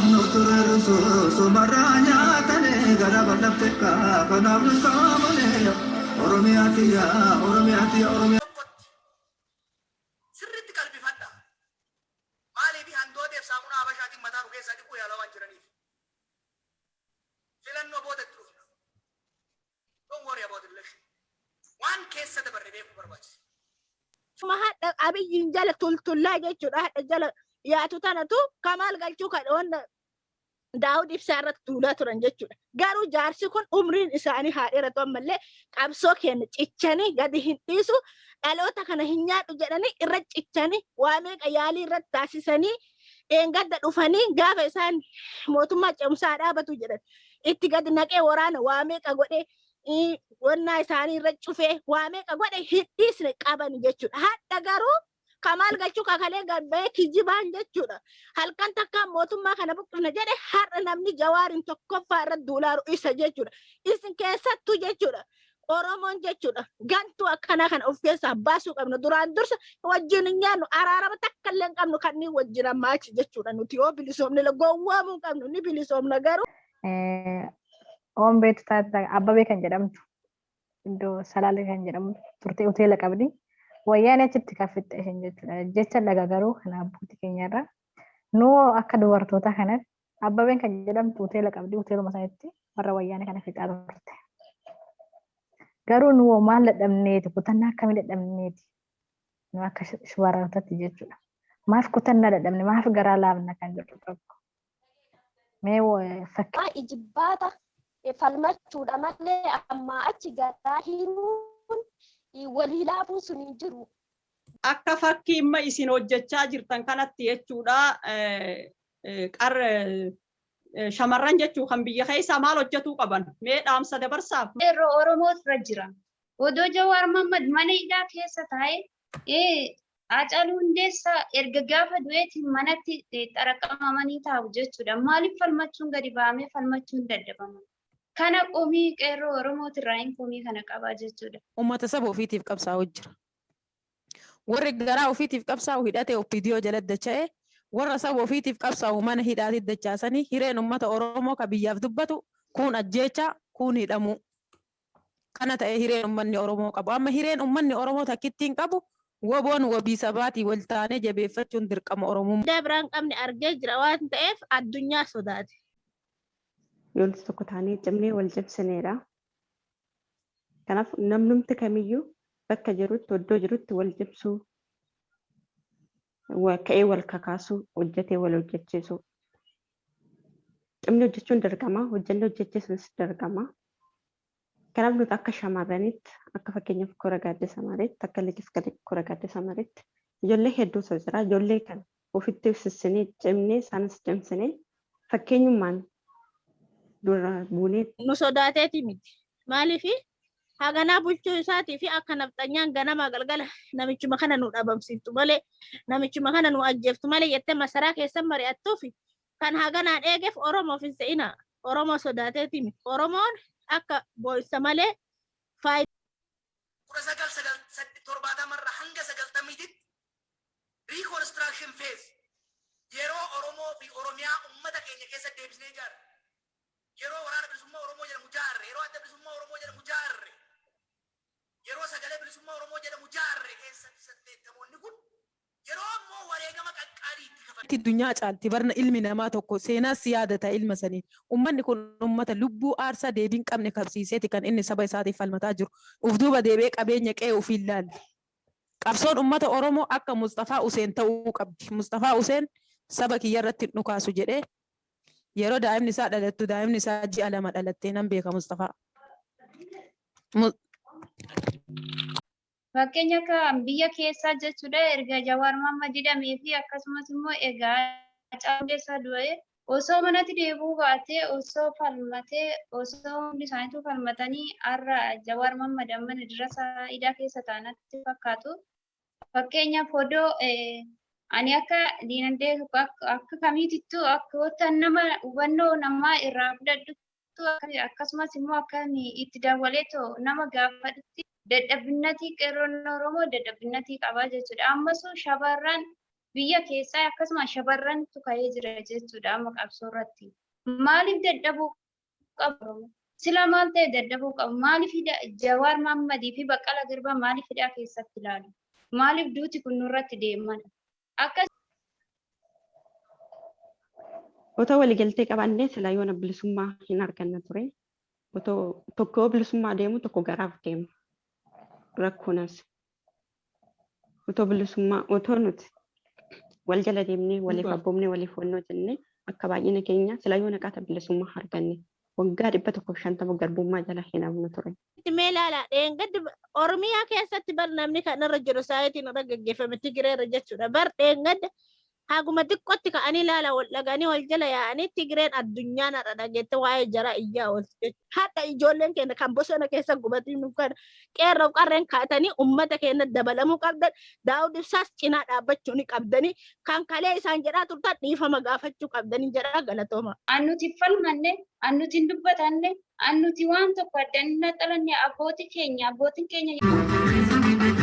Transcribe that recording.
Nu ture sumarraa nyaatanii gara bal'atte kanaaf nu saamanii. Oromiyaa tiyya, Oromiyaa tiyya, Oromiyaa. Tokkotti sirriitti qalbifadha. Maaliif handooteef saamunaa Habashaatiin mataa nu keessaa dhiquu yaalaa waan jiraniif. Filannoo booda itti dhufna. Don't worry about election. Waan keessa dabarre beekuu barbaachisa. Suma hadha Abiyyiin jala tultullaa jechuudha. Hadha jala yaatu tanatu Kamaal Galchuu kan wanna Daawud Ibsaa irratti duulaa turan jechuudha. Garuu jaarsi kun umriin isaanii haa dheeratu, ammallee qabsoo keenya cichanii gadi hin dhiisu, dhaloota kana hin nyaadhu jedhanii irra cichanii waa meeqa yaalii irratti taasisanii, dheengadda dhufanii gaafa isaan mootummaa ce'umsaa dhaabatu jedhan itti gadi naqee, waraana waa meeqa godhee, wannaa isaanii irra cufee, waa meeqa godhe, hin dhiisne, qaban jechuudha. Hadha garuu Kamaal Galchuu kakalee gabbee kijibaan jechuudha. Halkan takkaan mootummaa kana buqqifna jedhe. Har'a namni Jawaariin tokkoffaa irratti duulaaru isa jechuudha. Isin keessattuu jechuudha. Oromoon jechuudha. Gantuu akkanaa kana of keessaa baasuu qabna. Duraan dursa wajjin hin nyaannu, araarama takka illee hin qabnu kanneen wajjin ammaa achi jechuudha. Nuti yoo bilisoomne gowwoomuu hin qabnu, ni bilisoomna garuu. Oon beektu taate, Abbabee kan jedhamtu iddoo Salaalee kan jedhamu turte, hoteela qabdi. Wayyaan achitti kan fixxe isheen jechuudha. Jecha dhaga garuu kana abbootii keenyarra. Nuu akka dubartoota kanatti Abbabeen kan jedhamtu hoteela qabdi, hoteeluma sanitti warra wayyaanee kana fixaa turte. Garuu nu maal dadhabneeti, kutannaa akkamii dadhabneeti nu akka shamarrootatti jechuudha. Maaf kutannaa dadhabne, maaf garaa laafna kan jedhu tokko. Mee fakkii. Ijibbaata falmachuudha malee ammaa achi garaa hiruun, walii laafuun sun hin jiru. Akka fakkii imma isin hojjechaa jirtan kanatti jechuudha, qar shamarran jechuu kan biyya keessaa maal hojjetuu qaban, mee dhaamsa dabarsaaf. Qeerroo Oromoo irra jira. Odoo Jawaar Mohammad mana hidhaa keessa taa'ee, Haacaaluu Hundeessaa erga gaafa du'eetiin manatti xaraqamamanii taa'u jechuudha. Maaliif falmachuun gadi ba'amee falmachuun dadhabama? Kana qomii qeerroo Oromootirraa hin komii kana qabaa jechuudha. Uummata saba ofiitiif qabsaa'u jira. Warri garaa ofiitiif qabsaa'u hidhatee OPDO jala dacha'ee, warra saba ofiitiif qabsaa'u mana hidhaatti dachaasanii, hireen uummata Oromoo ka biyyaaf dubbatu kuun ajjeechaa, kuun hidhamuu. Kana ta'ee hireen uummanni Oromoo qabu. Amma hireen uummanni Oromoo takkittiin qabu WBOn wabii sabaatii wal taanee jabeeffachuun dirqama Oromummaa. Faayidaa biraan qabne argee jira waan ta'eef addunyaa sodaate. Yoo nuti tokko taanee cimnee wal cimsineedha. Kanaaf namnumti kamiyyuu bakka jirutti, iddoo jirutti wal cimsuu, ka'ee wal kakaasuu, hojjetee wal hojjechiisuu. Cimni hojjechuun dirqama, hojjennee hojjechiisuunis dirqama. Kanaaf nuti akka shamarraniitti, akka fakkeenyaaf Kora Gaaddisa Mariitti, akka liqif Kora Gaaddisa Mariitti ijoollee hedduutu jira. Ijoollee kana ofitti sissinee, cimnee, isaanis cimsinee, fakkeenyummaan dura buunee. Nu sodaateeti miti. Maaliifi haganaa bulchuu isaatii fi akka nafxanyaan ganamaa galgala namichuma kana nu dhabamsiiftu malee, namichuma kana nu ajjeeftu malee jettee masaraa keessan mari'attuufi kan haganaan eegeef Oromoof hin se'ina. Oromoo sodaateeti miti. Oromoon akka boo'issa malee faayidaa. 1970rraa hanga 90titti reconstruction phase, yeroo Oromoo fi Oromiyaa ummata keenya keessa deebisnee ijaarre, yeroo Waraana Bilisummaa Oromoo jedhamu jaarre, yeroo Adda Bilisummaa Oromoo jedhamu jaarre, yeroo Sagalee Bilisummaa Oromoo jedhamu jaarre keessatti, 80moonni kun yeroo ammoo wareegama qaqqaalii itti kafale. Addunyaa caalti barna ilmi namaa tokko seenaas yaadata ilma saniin. Ummanni kun ummata lubbuu aarsaa deebiin qabne kabsiiseeti kan inni saba isaatiif falmataa jiru. Uf duuba deebi'ee qabeenya qe'ee ofii ilaalle. Qabsoon ummata Oromoo akka Mustafaa Useen ta'uu qabdi. Mustafaa Useen saba kiyya irratti hin dhukaasu jedhee yeroo daa'imni isaa dhalattu, daa'imni isaa ji'a 2 dhalattee nan beeka Mustafaa. Fakkeenya akka biyya keessaa jechuudha, erga Jawaar Mohammad hidhamee fi akkasumas immoo egaa Haacaaluu Hundeessaa du'ee osoo manatti deebi'uu baatee, osoo falmatee, osoo hundi isaaniitu falmatanii har'a Jawaar Mohammad amma dirasa hidhaa keessa taanatti fakkaatu. Fakkeenyaaf odoo ani akka diinagdee akka kamiitittuu akka nama hubannoo namaa irraa fudhadhuttu, akkasumas immoo akka itti dawwaleetoo nama gaafadhutti, dadhabinnatii qeerroon Oromoo dadhabinnatii qabaa jechuudha. Ammasuu shamarran Biyya keessaa akkasuma shamarrantu ka'ee jira jechuudha amma qabsoo irratti. Maaliif dadhabuu qabu? Sila maal ta'e dadhabuu qabu? Maaliif Jawaar Mahammadii fi Baqqalaa Garbaa maaliif hidhaa keessatti ilaalu? Maaliif duuti kun nurratti deemana? Akka Otoo waliigaltee qabaannee silaa yoona bilisummaa hin arganna ture. Otoo tokko bilisummaa deemu tokko garaaf deema. Rakkoonas. Otoo bilisummaa otoo nuti wal jala deemnee waliif abboomnee waliif wannoo jennee akka baay'ina keenya silaa yoona qaata bilisummaa arganne waggaa 150 garbummaa jala hin hafnu ture. Mee ilaala, dheengaddi Oromiyaa keessatti bar namni kan irra jiru saayitiin irra gaggeeffame Tigiree irra jechuudha. Bar dheengadda haguma xiqqootti ka'anii ilaala, wal dhaganii wal jala yaa'anii Tigireen addunyaan har'a dhageette waa'ee jaraa iyyaa oolti jechuudha. Hadha ijoolleen keenya kan bosona keessa gubatii nu kana qeerroo qarreen kaatanii uummata keenya dabalamuu qabdan. Daawud Ibsaas cinaa dhaabbachuu ni qabdanii, kan kalee isaan jedhaa turtan dhiifama gaafachuu qabdanii jedhaa. Galatooma. An nuti falmanne, an nuti hin dubbatanne, an nuti waan tokko adda hin naxalanne abbootii keenya, abbootiin keenya.